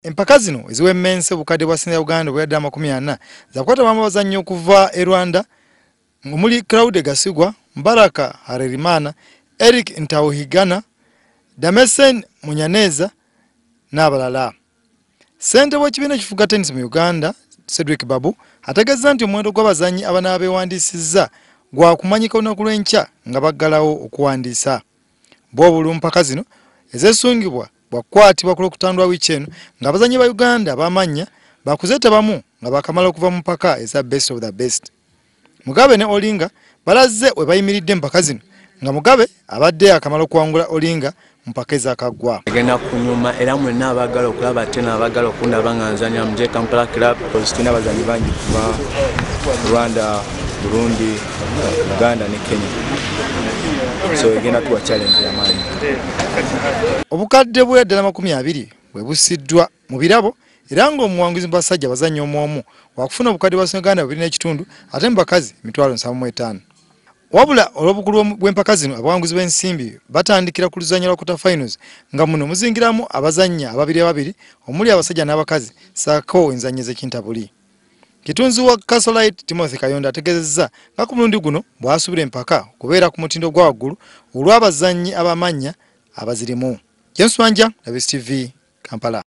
Empaka zino eziwemmense obukadde bwa ssente ya Uganda obwera 40 zakukwatibwamu abazannyi okuva e Rwanda omuli Claude Gasigwa, Mbaraka Harerimana, Eric Ntawuhigana, Damesen Munyaneza n'abalala. Ssentebe w'ekibiina ekifuga tennis mu Uganda, Cedric Babu, ategeezezza nti omuwendo gw'abazannyi abanaaba beewandiisizza gwakumanyika olunaku lw'enkya nga baggalawo okuwandiisa. Bwo obululu mpaka zino ezeesungibwa bwakukwatibwa ku Lwokutaano lwa wiiki eno ng'abazannyi ba Uganda ab'amannya bakuzeetabamu nga baakamala okuva mu mpaka eza Best of the Best. Mugabe ne Olinga balaze we bayimiridde mpaka zino nga Mugabe abadde akamala okuwangula Olinga mu mpaka ezakaggwa. Egenda kunyuma era mwenna abaagala okulaba ate n'abaagala okundaba nga nzanya muje Kampala Club. Tulina abazannyi bangi kuva Rwanda, Burundi, Uganda ne Kenya, so egenda tuwa challenge y'amaanyi. Obukadde bwe ddala 20 bwe bussiddwa mu birabo era ng'omuwanguzi mu basajja abazannya omu wakufuna obukadde bwa Uganda 2.5 ate mu bakazi 75,000. Wabula olw'obukulu bw'empaka zino abawanguzi b'ensimbi batandikira ku luzannya lwa quarter finals nga muno muzingiramu abazannya ababiri ababiri omuli abasajja n'abakazi ssaako enzannya z'ekintabuli. Kitunzi wa Castle Lite Timothy Kayonda ategeezezza nga ku mulundi guno bw'asuubira empaka okubeera ku mutindo gwa waggulu olw'abazannyi ab'amannya abazirimu. James Wanja, WSTV, Kampala.